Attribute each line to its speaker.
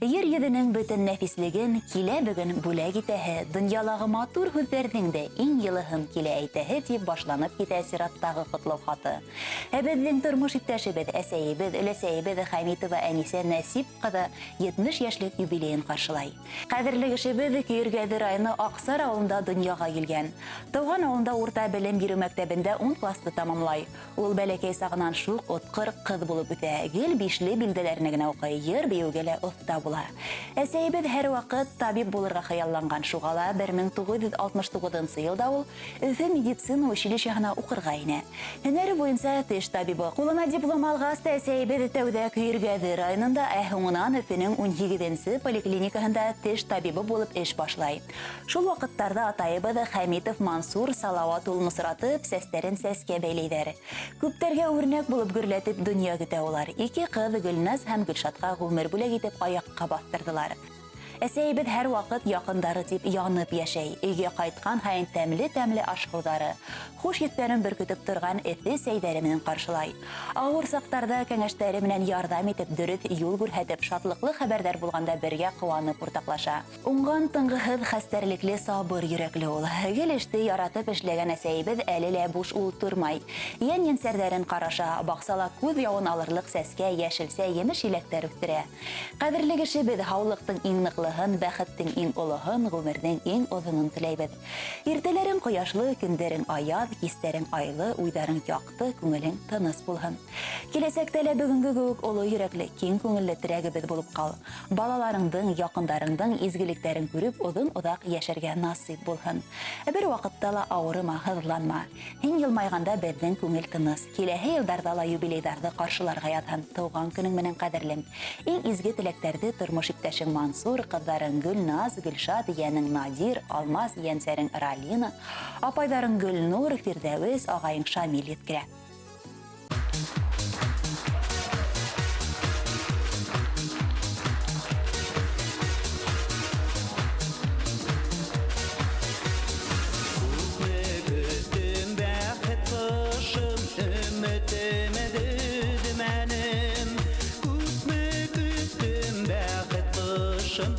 Speaker 1: Ер йөҙөнөң бөтөн нәфислеген килә бөгөн бүләк итәһе, донъялағы матур һүҙҙәрҙең дә иң йылыһын килә әйтәһе, тип башланып китә сираттағы ҡотлау хаты. Ә беҙҙең тормош иптәшебеҙ, әсәйебеҙ, өләсәйебеҙ Хәмитова Әнисә Нәсип ҡыҙы 70 йәшлек юбилейын ҡаршылай. Ҡәҙерле кешебеҙ Көйөргәҙе районы Аҡсар ауылында донъяға килгән. Тыуған ауылында урта белем биреү мәктәбендә 10 класты тамамлай. Ул бәләкәй сағынан шуҡ, отҡор ҡыҙ булып үҫә, гел бишле билдәләренә генә уҡый, йыр-бейеүгә лә оҫта була. Әсәйебеҙ һәр ваҡыт табип булырға хыялланған, шуға ла 1969 йылда ул Өфө медицина училищеһына уҡырға инә. Һөнәре буйынса теш табибы. Ҡулына диплом алғас та әсәйебеҙ тәүҙә Көйөргәҙе районында, ә һуңынан Өфөнөң 18-нсе поликлиникаһында теш табибы булып эш башлай. Шул ваҡыттарҙа атайыбыҙ Хәмитов Мансур Салауат улын осратып, сәстәрен сәскә бәйләйҙәр. Күптәргә үрнәк булып гөрләтеп донъя көтә улар. Ике ҡыҙ Гөлназ һәм Гөлшатҡа ғүмер бүләк итеп аяҡҡа баҫтырҙылар. Әсәйебеҙ һәр ваҡыт яҡындары тип янып йәшәй. Өйгә ҡайтҡан һайын тәмле-тәмле аш-һыуҙары, хуш еҫтәрен бөркөтөп торған эҫе сәйҙәре менән ҡаршылай. Ауыр саҡтарда кәңәштәре менән ярҙам итеп, дөрөҫ юл күрһәтеп, шатлыҡлы хәбәрҙәр булғанда бергә ҡыуанып уртаҡлаша. Уңған, тынғыһыҙ, хәстәрлекле, сабыр йөрәкле ул. Гел эште яратып эшләгән әсәйебеҙ әле лә буш ултырмай. Йән-йәнсәрҙәрен ҡараша, баҡсала күҙ яуын алырлыҡ сәскә, йәшелсә, емеш-еләктәр үҫтерә. Ҡәҙерле кешебеҙ, һаулыҡтың иң ныҡлыһын, бәхеттең иң олоһон, ғүмерҙең иң оҙонон теләйбеҙ. Иртәләрең ҡояшлы, көндәрең аяҙ, кистәрең айлы, уйҙарың яҡты, күңелең тыныс булһын. Киләсәктә лә бөгөнгө кеүек оло йөрәкле, киң күңелле терәгебеҙ булып ҡал. Балаларыңдың, яҡындарыңдың изгелектәрен күреп, оҙон-оҙаҡ йәшәргә насыйп булһын. Бер ваҡытта ла ауырыма, һыҙланма. Һин йылмайғанда беҙҙең күңел тыныс. Киләһе йылдарҙа ла юбилейҙарҙы ҡаршыларға яҙһын. Тыуған көнөң менән, ҡәҙерлем. Иң изге теләктәрҙе тормош иптәшең Мансур, ҡыҙҙарың Гөлназ, Гөлшат, йәнең Надир, Алмаз, йәнсәрең Ралина, апайҙарың Гөлнур, Фирҙәүес, ағайың Шамил еткерә.
Speaker 2: Күпме көттөм бәхет ҡошом, өмөтөм өҙмәнем. Күпме көттөм бәхет ҡошом,